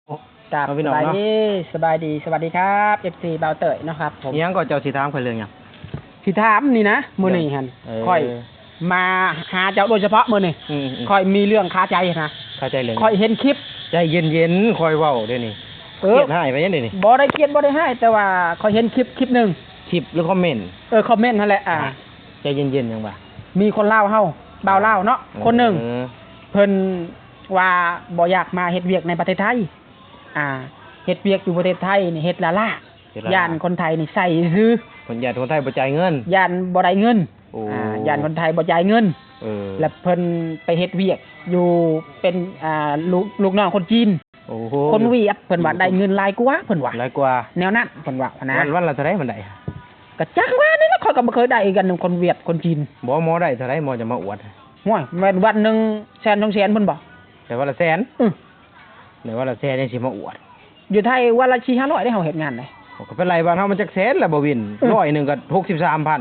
ກາບ ເອົາ ພີ່ນ້ອງເນາະ ສະບາຍດີ ສະບາຍດີ ສະຫວັດດີຄັບ ເອັຟຊີ ບ່າວເຕີຍເນາະຄັບຜົມ. ອີ່ຫຍັງກໍ ເຈົ້າຊິຖາມຂ້ອຍເລື່ອງຫຍັງ? ຊິຖາມນີ້ນະ ມື້ນີ້ຫັ້ນ ເອີ ຂ້ອຍມາຫາເຈົ້າໂດຍສະເພາະມື້ນີ້. ອືມໆ ຂ້ອຍມີເລື່ອງຄາໃຈນະ. ຄາໃຈເລື່ອງຫຍັງ? ຂ້ອຍເຫັນຄລິບ. ໃຈເຢັນໆ ຄ່ອຍເວົ້າເດ້ນີ້. ເອີ ຄຽດຮ້າຍໄປຫຍັງເດ້ນີ້? ບໍ່ໄດ້ຄຽດບໍ່ໄດ້ຮ້າຍ ແຕ່ວ່າຂ້ອຍເຫັນຄລິບ ຄລິບໜຶ່ງ. ຄລິບ ຫຼື ຄອມເມັນ? ເອີ ຄອມເມັນຫັ້ນແຫຼະ. ອ່າ ອ່າ ໃຈເຢັນໆ ຫຍັງວະ? ມີຄົນລາວເຮົາ ບ່າວລາວເນາະ ເອີ ຄົນໜຶ່ງ ເພິ່ນວ່າບໍ່ຢາກມາເຮັດວຽກໃນປະເທດໄທ. ອ່າ ເຮັດວຽກຢູ່ປະເທດໄທນີ້ເຮັດລ້າໆ ເຮັດລ້າໆ ຢ້ານຄົນໄທນີ້ໃສ່ຊື່ໆ. ເພິ່ນຢ້ານຄົນໄທບໍ່ຈ່າຍເງິນ. ຢ້ານບໍ່ໄດ້ເງິນ. ໂອ້ ອ່າ ຢ້ານຄົນໄທບໍ່ຈ່າຍເງິນ. ເອີ ແລ້ວເພິ່ນໄປເຮັດວຽກຢູ່ເປັນ ອ່າ ລູກ ລູກນ້ອງຄົນຈີນ. ໂອ້ໂຫ ຄົນຫວຽດ ເພິ່ນວ່າ ອືມ ໄດ້ເງິນຫຼາຍກວ່າ ເພິ່ນວ່າ ຫຼາຍກວ່າ ແນວນັ້ນເພິ່ນເວົ້ານະ. ວັນ ວັນລະເທົ່າໃດມັນໄດ້? ກະຈັກວ່ານີ້ລະ ຂ້ອຍກໍບໍ່ເຄີຍໄດ້ກັນນຳຄົນຫວຽດຄົນຈີນ. ບໍ່ ໝໍໄດ້ເທົ່າໃດ ໝໍຈະມາອວດ? ໂອ້ຍ ແມ່ນວັນໜຶ່ງແສນສອງແສນພຸ້ນບໍ່? ໄດ້ວັນລະແສນ? ອື ໄດ້ວັນລະແສນຍັງຊິມາອວດ. ຢູ່ໄທວັນລະສີ່ຫ້າຮ້ອຍເດ້ ເຮົາເຮັດງານເດ້. ກໍໄປໄລ່ບ້ານເຮົາມັນຈັກແສນລະບໍ່ວິນ? ເອີ ຮ້ອຍໜຶ່ງກໍຫົກສິບສາມພັນ.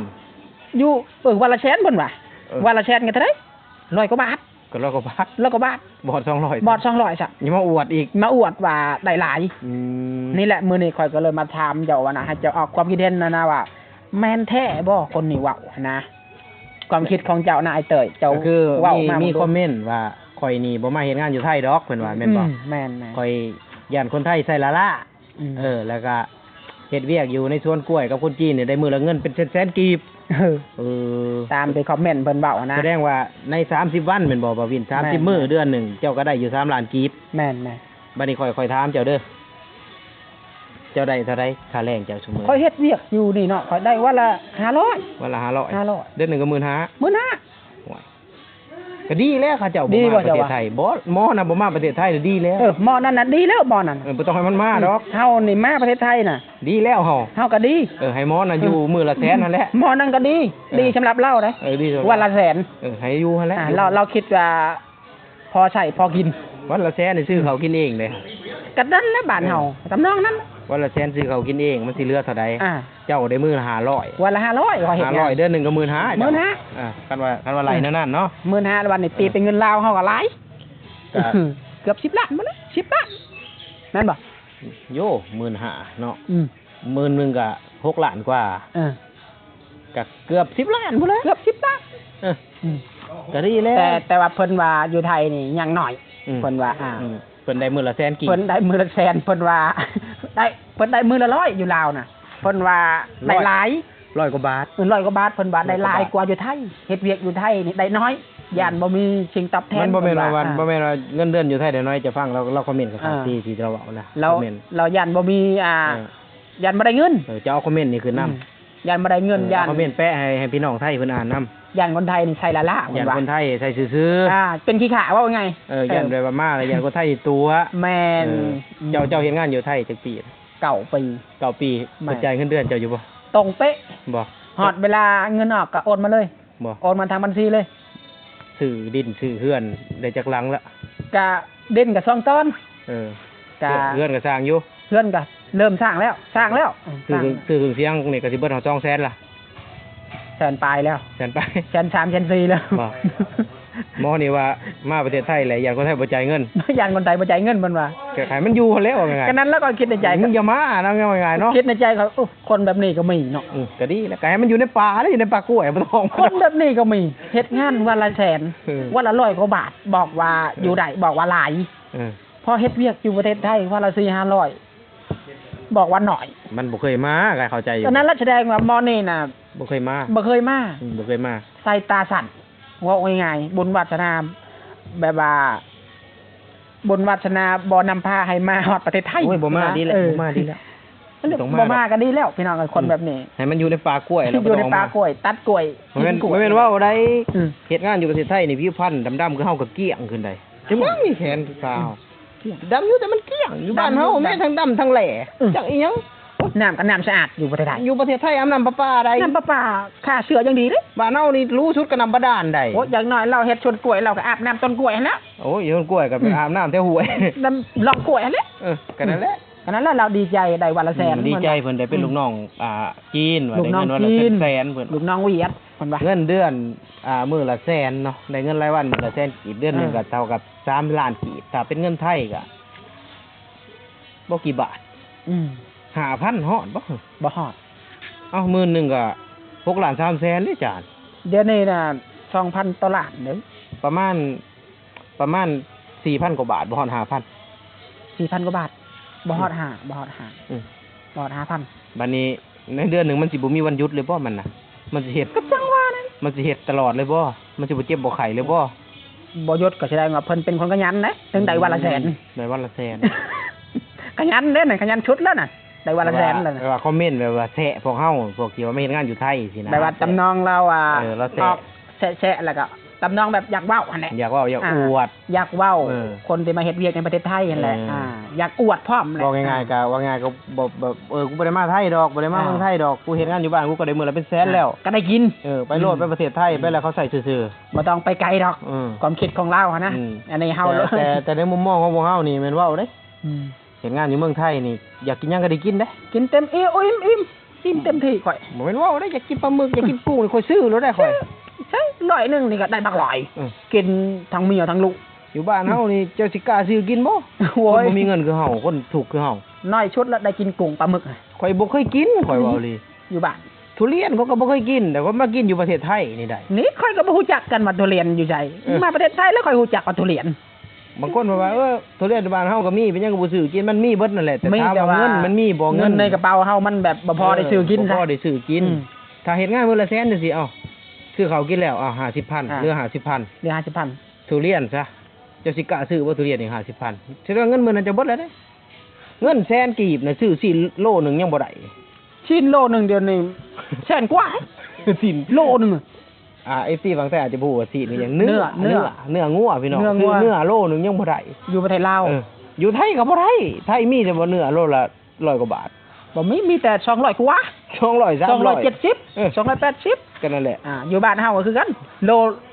ຢູ່ ເອີ ວັນລະແສນເພິ່ນວ່າ. ເອີ ວັນລະແສນກໍເທົ່າໃດ? ຮ້ອຍກວ່າບາດ. ກໍຮ້ອຍກວ່າບາດ. ຮ້ອຍກວ່າບາດ. ບໍ່ຮອດສອງຮ້ອຍ. ບໍ່ຮອດສອງຮ້ອຍຊ້ຳ. ຍັງມາອວດອີກ. ມາອວດວ່າໄດ້ຫຼາຍ. ອືມ ນີ້ແຫຼະ ມື້ນີ້ຂ້ອຍກໍເລີຍມາຖາມເຈົ້າວ່ານະ ໃຫ້ເຈົ້າອອກຄວາມຄິດເຫັນນະ ນະວ່າ ແມ່ນແທ້ບໍ່ຄົນນີ້ເວົ້າຫັ້ນນະ? ຄວາມຄິດຂອງເຈົ້ານະ ອ້າຍເຕີຍ ເຈົ້າ ກໍຄື ເວົ້າ ມີ ມາ ມີ ເບິ່ງດູ ຄອມເມັນວ່າ ຂ້ອຍນີ້ບໍ່ມາເຮັດງານຢູ່ໄທດອກ ເພິ່ນວ່າ ແມ່ນບໍ່? ອືມ ແມ່ນໆ ຂ້ອຍຢ້ານຄົນໄທໃສ່ລ້າໆ. ອືມ ເອີ ແລ້ວກໍເຮັດວຽກຢູ່ໃນສວນກ້ວຍກັບຄົນຈີນນີ້ ໄດ້ມື້ລະເງິນເປັນແສນໆກີບ. ເອີ ເອີ ຕາມທີ່ຄອມເມັນເພິ່ນເວົ້ານະ. ສະແດງວ່າໃນສາມສິບວັນແມ່ນບໍ່ ບ່າວວິນ? ສາມສິບມື້ ແມ່ນໆ ເດືອນໜຶ່ງ ເຈົ້າກໍໄດ້ຢູ່ສາມລ້ານກີບ. ແມ່ນໆ. ບັດນີ້ຂ້ອຍ ຂ້ອຍຖາມເຈົ້າເດີ ເຈົ້າໄດ້ເທົ່າໃດຄ່າແຮງເຈົ້າຊຸມື້? ຂ້ອຍເຮັດວຽກຢູ່ນີ້ເນາະ ຂ້ອຍໄດ້ວັນລະຫ້າຮ້ອຍ. ວັນລະຫ້າຮ້ອຍ. ຫ້າຮ້ອຍ. ເດືອນໜຶ່ງກໍໝື່ນຫ້າ. ໝື່ນຫ້າ. ໂອ້ຍ ກໍດີແລ້ວ ເຂົາເຈົ້າບໍ່ມາປະເທດໄທ. ບໍ່ ໝໍນະບໍ່ມາປະເທດໄທ ດີແລ້ວ. ເອີ ໝໍນັ້ນນະດີແລ້ວ ໝໍນັ້ນ. ເອີ ບໍ່ຕ້ອງໃຫ້ມັນມາດອກ. ເຮົານີ້ມາປະເທດໄທນະ ດີແລ້ວເຮົາ. ເຮົາກໍດີ. ເອີ ໃຫ້ໝໍນະຢູ່ມື້ລະແສນຫັ້ນແຫຼະ. ໝໍນັ້ນກໍດີ. ເອີ ດີສຳລັບລາວເດ້. ເອີ ດີສຳລັບ ວັນລະແສນ. ເອີ ໃຫ້ຢູ່ຫັ້ນແຫຼະ. ອ່າ ລາວ ລາວຄິດວ່າ ພໍໃຊ້ພໍກິນ. ວັນລະແສນນີ້ຊື້ເຂົ້າກິນເອງເດ້. ກໍນັ້ນແຫຼະບ້ານເຮົາ ເອີ ທຳນອງນັ້ນ. ວັນລະແສນຊື້ເຂົ້າກິນເອງ ມັນຊິເຫຼືອເທົ່າໃດ? ອ່າ ເຈົ້າໄດ້ມື້ລະຫ້າຮ້ອຍ. ວັນລະຫ້າຮ້ອຍ ຂ້ອຍເຮັດ ຫ້າຮ້ອຍ ເດືອນໜຶ່ງກໍໝື່ນຫ້າ. ໝື່ນຫ້າ. ອ່າ ຄັນວ່າ ຄັນວ່າໄລ່ແນວນັ້ນເນາະ. ໝື່ນຫ້າ ວັນນີ້ຕີເປັນເງິນລາວເຮົາກໍຫຼາຍ. ກໍເກືອບສິບລ້ານບໍ່ລະ ສິບລ້ານ ແມ່ນບໍ່? ໂຢ ໝື່ນຫ້າເນາະ. ອືມ ໝື່ນໜຶ່ງກໍຫົກລ້ານກວ່າ. ເອີ ກໍເກືອບສິບລ້ານພຸ້ນແຫຼະ. ເກືອບສິບລ້ານ. ເອີ ອືມ ກໍດີແລ້ວ. ແຕ່ ແຕ່ວ່າເພິ່ນວ່າຢູ່ໄທນີ້ຍັງໜ້ອຍ. ອືມ ເພິ່ນວ່າ ອ່າ ອືມ ເພິ່ນໄດ້ມື້ລະແສນກີບ. ເພິ່ນໄດ້ມື້ລະແສນ ເພິ່ນວ່າໄດ້ ເພິ່ນໄດ້ມື້ລະຮ້ອຍຢູ່ລາວນະ. ເພິ່ນວ່າໄດ້ຫຼາຍ ຮ້ອຍກວ່າບາດ. ເອີ ຮ້ອຍກວ່າບາດ ເພິ່ນວ່າໄດ້ຫຼາຍກວ່າຢູ່ໄທ. ເຮັດວຽກຢູ່ໄທນີ້ໄດ້ໜ້ອຍ ຢ້ານບໍ່ມີສິ່ງຕອບແທນ. ມັນບໍ່ແມ່ນວ່າ ເພິ່ນວ່າ ມັນບໍ່ແມ່ນວ່າເງິນເດືອນຢູ່ໄທໄດ້ໜ້ອຍ. ຈະຟັງລາວ ລາວຄອມເມັນຂ້າງໆ ທີ່ ທີ່ລາວເວົ້ານະ. ລາວ ຄອມເມັນ ລາວຢ້ານບໍ່ມີ ອ່າ ເອີ ຢ້ານບໍ່ໄດ້ເງິນ. ເອີ ຈະເອົາຄອມເມັນນີ້ຂຶ້ນນຳ. ອືມ ຢ້ານບໍ່ໄດ້ເງິນ. ເອີ ຢ້ານ ເອົາຄອມເມັນແປະໃຫ້ ໃຫ້ພີ່ນ້ອງໄທເພິ່ນອ່ານນຳ. ຢ້ານຄົນໄທນີ້ໃສ່ລ້າໆ ເພິ່ນວ່າ ຢ້ານຄົນໄທໃສ່ຊື່ໆ. ອ່າ ເປັນຂີ້ຂ້າ ເວົ້າງ່າຍ. ເອີ ຢ້ານແບບວ່າມາແລ້ວຢ້ານຄົນໄທຕົວະ. ແມ່ນ. ເອີ ອືມ ເຈົ້າ ເຈົ້າເຮັດງານຢູ່ໄທຈັກປີ? ເກົ້າປີ. ເກົ້າປີ. ແມ່ນ. ເພິ່ນຈ່າຍເງິນເດືອນເຈົ້າຢູ່ບໍ່? ຕົງເປະ. ບໍ່? ຮອດເວລາເງິນອອກກໍໂອນມາເລີຍ. ບໍ່? ໂອນມາທາງບັນຊີເລີຍ. ຊື້ດິນຊື້ເຮືອນໄດ້ຈັກຫຼັງລະ? ກະດິນກະສອງຕອນ. ເອີ ກະ ເຮືອນກະສ້າງຢູ່. ເຮືອນກະເລີ່ມສ້າງແລ້ວ ສ້າງແລ້ວ. ອືມ ຊື້ ຊື້ເຄື່ອງສຽງນີ້ກະຊິເບິດຮອດສອງແສນລະ. ແສນປາຍແລ້ວ. ແສນປາຍ. ແສນສາມ ແສນສີ່ແລ້ວ. ບໍ່? ໝໍນີ້ວ່າມາປະເທດໄທແຫຼະ ຢ້ານຄົນໄທບໍ່ຈ່າຍເງິນ. ຢ້ານຄົນໄທບໍ່ຈ່າຍເງິນ ເພິ່ນວ່າ. ກະໃຫ້ມັນຢູ່ຫັ້ນແຫຼະ ວ່າງ່າຍໆ ເນາະ. ກະນັ້ນລະ ຂ້ອຍຄິດໃນໃຈ ມຶງຢ່າມານະ ວ່າງ່າຍໆເນາະ. ຄິດໃນໃຈຂ້ອຍ ໂອ້ ຄົນແບບນີ້ກໍມີເນາະ. ອືມ ກໍດີແຫຼະ ກໍໃຫ້ມັນຢູ່ໃນປ່າແຫຼະ ຢູ່ໃນປ່າກ້ວຍ ບໍ່ຕ້ອງ. ຄົນແບບນີ້ກໍມີ ເຮັດງານວັນລະແສນ ເອີ ວັນລະຮ້ອຍກວ່າບາດ ບອກວ່າ ເອີ ຢູ່ໄດ້ ບອກວ່າຫຼາຍ. ເອີ ພໍເຮັດວຽກຢູ່ປະເທດໄທວັນລະສີ່ຫ້າຮ້ອຍ ບອກວ່າໜ້ອຍ. ມັນບໍ່ເຄີຍມາ ກໍເຂົ້າໃຈຢູ່. ອັນນັ້ນລະສະແດງວ່າໝໍນີ້ນະ ບໍ່ເຄີຍມາ. ບໍ່ເຄີຍມາ. ອືມ ບໍ່ເຄີຍມາ. ສາຍຕາສັ້ນ ເວົ້າງ່າຍໆ ບຸນວາດສະໜາ ແບບວ່າ ບຸນວາດສະໜາບໍ່ນຳພາໃຫ້ມາຮອດປະເທດໄທ. ໂອ້ຍ ບໍ່ມາດີແລ້ວ. ເອີ ບໍ່ມາດີແລ້ວ. ບໍ່ມາກໍດີແລ້ວ ພີ່ນ້ອງເອີຍ ຄົນແບບນີ້. ອືມ ໃຫ້ມັນຢູ່ໃນປ່າກ້ວຍແລ້ວ ຢູ່ໃນປ່າກ້ວຍ ຕັດກ້ວຍ ບໍ່ແມ່ນ ກິນກ້ວຍ ບໍ່ແມ່ນເວົ້າໃດ. ອືມ ເຮັດງານຢູ່ປະເທດໄທນີ້ ຜິວພັນດຳໆ ຄືເຮົາກໍກ້ຽງຂຶ້ນໄດ໋. ຈະບໍ່ມີແຂນຂາວ. ອືມ ດຳຢູ່ ແຕ່ມັນກ້ຽງ. ຢູ່ບ້ານເຮົາແມ່ນທັງດຳທັງແຫຼ. ອືມ ຈັກອີ່ຫຍັງ. ໂອ້ຍ ນ້ຳກໍນ້ຳສະອາດຢູ່ປະເທດໄທ. ຢູ່ປະເທດໄທອາບນ້ຳປະປາໄດ໋. ນ້ຳປະປາ ຂ້າເຊື້ອຢ່າງດີເດ້. ບ້ານເຮົານີ້ຫຼູສຸດກໍນ້ຳບາດານໄດ໋. ໂອ້ຍ ຢ່າງໜ້ອຍລາວເຮັດສວນກ້ວຍ ລາວກໍອາບນ້ຳຕົ້ນກ້ວຍຫັ້ນແຫຼະ. ໂອ້ຍ ຢູ່ຕົ້ນກ້ວຍກໍໄປ ອືມ ອາບນ້ຳແຖວຫ້ວຍ ນ້ຳລ່ອງກ້ວຍຫັ້ນແຫຼະ. ເອີ ກໍນັ້ນແຫຼະ. ອືມ ກໍນັ້ນແຫຼະ ລາວດີໃຈໄດ້ວັນລະແສນ. ອືມ ດີໃຈ ເພິ່ນໄດ້ເປັນ ອືມ ລູກນ້ອງ ອ່າ ຈີນ ວ່າໄດ້ເງິນວັນລະເປັນແສນ ເພິ່ນ ລູກນ້ອງຫວຽດ ເພິ່ນວ່າ. ເງິນເດືອນ ອ່າ ມື້ລະແສນເນາະ ໄດ້ເງິນລາຍວັນມື້ລະແສນກີບ ເດືອນໜຶ່ງ ເອີ ກໍເທົ່າກັບສາມລ້ານກີບ ຖ້າເປັນເງິນໄທກໍ ບໍ່ກີ່ບາດ. ອືມ ຫ້າພັນຮອດບໍ່? ບໍ່ຮອດ. ເອົ້າ ໝື່ນໜຶ່ງກໍຫົກລ້ານສາມແສນເດ້ຈານ. ດຽວນີ້ນະ ສອງພັນຕໍ່ລ້ານເດ້. ປະມານ ປະມານສີ່ພັນກວ່າບາດ ບໍ່ຮອດຫ້າພັນ. ສີ່ພັນກວ່າບາດ ບໍ່ຮອດ ອືມ ຫ້າ ບໍ່ຮອດຫ້າ. ອືມ ບໍ່ຮອດຫ້າພັນ. ບັດນີ້ໃນເດືອນໜຶ່ງມັນຊິບໍ່ມີວັນຢຸດເລີຍບໍ່ມັນນະ? ມັນຊິເຮັດ ກໍຈັ່ງວ່ານັ້ນ ມັນຊິເຮັດຕະຫຼອດເລີຍບໍ່? ມັນຊິບໍ່ເຈັບບໍ່ໄຂ້ເລີຍບໍ່? ບໍ່ຢຸດກໍສະແດງວ່າເພິ່ນເປັນຄົນຂະຫຍັນເດ້ ເຖິງໄດ້ວັນລະແສນ. ອືມ ໄດ້ວັນລະແສນ. ຂະຫຍັນເດ້ນະ ຂະຫຍັນສຸດແລ້ວນະ ໄດ້ວັນລະແສນແລ້ວນະ. ແບບວ່າຄອມເມັນແບບວ່າແຊະພວກເຮົາ ພວກທີ່ວ່າມາເຮັດງານຢູ່ໄທຊີ້ນະ. ແບບວ່າທຳນອງລາວວ່າ ເອີ ລາວແຊະ ອອກແຊະໆ ແລ້ວກໍ ທຳນອງແບບຢາກເວົ້າຫັ້ນແຫຼະ ຢາກເວົ້າ ຢາກ ອ່າ ອວດ ຢາກເວົ້າ ເອີ ຄົນທີ່ມາເຮັດວຽກໃນປະເທດໄທຫັ້ນແຫຼະ. ເອີ ອ່າ ຢາກອວດພ້ອມແຫຼະ. ເວົ້າງ່າຍໆ ອ່າ ກໍເວົ້າງ່າຍໆ ກໍແບບ ເອີ ກູບໍ່ໄດ້ມາໄທດອກ ບໍ່ໄດ້ມາ ອ່າ ເມືອງໄທດອກ ກູເຮັດງານຢູ່ບ້ານກູກໍໄດ້ມື້ລະເປັນແສນແລ້ວ ອ່າ ກໍໄດ້ກິນ. ເອີ ໄປໂລດ ອືມ ໄປປະເທດໄທ ອືມ ໄປແລ້ວເຂົາໃສ່ຊື່ໆ ບໍ່ຕ້ອງໄປໄກດອກ. ອືມ ຄວາມຄິດຂອງລາວຫັ້ນນະ. ອືມ ອັນນີ້ເຮົາ ແຕ່ ແຕ່ ແຕ່ໃນມຸມມອງຂອງພວກເຮົານີ້ແມ່ນເວົ້າເດ້. ອືມ ເຮັດງານຢູ່ເມືອງໄທນີ້ ຢາກກິນຫຍັງກໍໄດ້ກິນເດ້ ກິນເຕັມອີ່ ໂອ້ ອີ່ມໆ ອີ່ມເຕັມທີ່ຂ້ອຍ. ບໍ່ແມ່ນເວົ້າເດ້ ຢາກກິນປາໝຶກ ຢາກກິນກຸ້ງ ຂ້ອຍຊື້ໂລດໄດ້ຂ້ອຍ. ໃຊ່ ຮ້ອຍໜຶ່ງນີ້ກໍໄດ້ບັກຫຼາຍ. ເອີ ກິນທັງເມຍທັງລູກ. ຢູ່ບ້ານເຮົານີ້ ເຈົ້າຊິກ້າຊື້ກິນບໍ່? ໂອ້ຍ ຄົນບໍ່ມີເງິນຄືເຮົາ ຄົນທຸກຄືເຮົາ ນ້ອຍສຸດລະໄດ້ກິນກຸ້ງປາໝຶກ. ຂ້ອຍບໍ່ເຄີຍກິນ ຂ້ອຍເວົ້າອີ່ຫຼີ ຢູ່ບ້ານ. ທຸລຽນຂ້ອຍກໍບໍ່ເຄີຍກິນ ແຕ່ຂ້ອຍມາກິນຢູ່ປະເທດໄທນີ້ໄດ໋. ນີ້ຂ້ອຍກໍບໍ່ຮູ້ຈັກກັນວ່າທຸລຽນຢູ່ໃສ. ເອີ ມາປະເທດໄທແລ້ວຂ້ອຍຮູ້ຈັກວ່າທຸລຽນ. ບາງຄົນເພິ່ນວ່າ ເອີ ທຸລຽນຢູ່ບ້ານເຮົາກໍມີ ເປັນຫຍັງກໍບໍ່ຊື້ກິນ? ມັນມີເບິດນັ້ນແຫຼະ ແຕ່ຖາມວ່າເງິນມັນມີບໍ່? ເງິນໃນກະເປົາເຮົາມັນແບບບໍ່ພໍໄດ້ຊື້ກິນ. ເອີ ບໍ່ພໍໄດ້ຊື້ກິນ. ອືມ ຖ້າເຮັດງານມື້ລະແສນຈັ່ງຊີ້ ເອົ້າ ຊື້ເຂົ້າກິນແລ້ວ ເອົາ ຫ້າສິບພັນ ອ່າ ເຫຼືອຫ້າສິບພັນ ເຫຼືອຫ້າສິບພັນ. ທຸລຽນຊະ ເຈົ້າຊິກ້າຊື້ບໍ່? ທຸລຽນນີ້ຫ້າສິບພັນ ສະແດງວ່າເງິນມື້ນັ້ນເຈົ້າເບິດແລ້ວເດ້. ເງິນແສນກີບນະ ຊື້ຊີ້ນໂລໜຶ່ງຍັງບໍ່ໄດ້. ຊີ້ນໂລໜຶ່ງດຽວນີ້ແສນກວ່າ ຊີ້ນໂລໜຶ່ງ. ອ່າ ເອັຟຊີ ຝັ່ງໄທອາດຈະບໍ່ຮູ້ວ່າຊີ້ນອີ່ຫຍັງ ເນື້ອ ເນື້ອ ເນື້ອ ເນື້ອງົວພີ່ນ້ອງ. ເນື້ອງົວ ຊື້ເນື້ອໂລໜຶ່ງຍັງບໍ່ໄດ້ ຢູ່ປະເທດລາວ. ເອີ ຢູ່ໄທກໍບໍ່ໄດ້ ໄທມີແຕ່ວ່າເນື້ອໂລລະຮ້ອຍກວ່າບາດ. ບໍ່ມີ ມີແຕ່ສອງຮ້ອຍກວ່າ ສອງຮ້ອຍ ສາມຮ້ອຍ ສອງຮ້ອຍເຈັດສິບ ເອີ ສອງຮ້ອຍແປດສິບ ກໍນັ້ນແຫຼະ. ອ່າ ຢູ່ບ້ານເຮົາກໍຄືກັນ ໂລ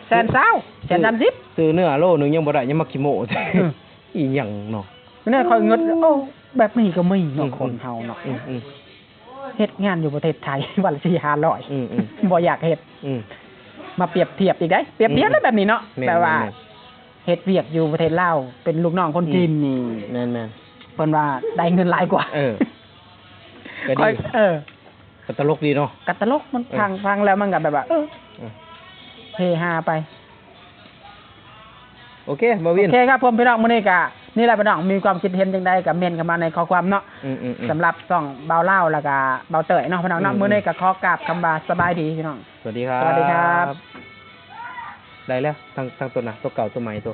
ແສນຊາວ ແສນສາມສິບ. ຊື້ເນື້ອໂລໜຶ່ງຍັງບໍ່ໄດ້ ຍັງມາຂີ້ໂມ້. ເອີ ອີ່ຫຍັງເນາະ ແນວຂ້ອຍເງິດ. ໂອ້ ແບບນີ້ກໍມີເນາະ ອືມ ຄົນເຮົາເນາະ. ອືມໆ ເຮັດງານຢູ່ປະເທດໄທ ວັນລະສີ່ຫ້າຮ້ອຍ ອືມໆ ບໍ່ຢາກເຮັດ. ອືມ ມາປຽບທຽບອີກໄດ໋ ປຽບທຽບແລ້ວແບບນີ້ເນາະ. ແມ່ນໆ ແບບວ່າເຮັດວຽກຢູ່ປະເທດລາວ ເປັນລູກນ້ອງຄົນຈີນນີ້ ແມ່ນໆ ເພິ່ນວ່າໄດ້ເງິນຫຼາຍກວ່າ. ເອີ ກໍດີ ເອີ ກໍຕະຫຼົກດີເນາະ ກໍຕະຫຼົກ. ມັນ ເອີ ຟັງ ຟັງແລ້ວມັນກໍແບບວ່າ ເອີ ເອີ ເຮຮາໄປ. ໂອເຄ ບ່າວວິນ ໂອເຄຄັບ ພໍ່ແມ່ພີ່ນ້ອງ ມື້ນີ້ກະນີ້ແຫຼະພີ່ນ້ອງ ມີຄວາມຄິດເຫັນຈັ່ງໃດກະເມັ້ນເຂົ້າມາໃນຂໍ້ຄວາມເນາະ. ອືມໆໆ ສຳລັບຊ່ອງບ່າວລາວ ແລ້ວກະບ່າວເຕີຍເນາະພີ່ນ້ອງເນາະ. ອືມໆ ມື້ນີ້ກະຂໍກາບຄຳວ່າສະບາຍດີພີ່ນ້ອງ. ສະຫວັດດີຄັບ ສະຫວັດດີຄັບ. ໄດ້ແລ້ວ ທັງ ທັງໂຕນະ ໂຕເກົ່າ ໂຕໃໝ່ ໂຕ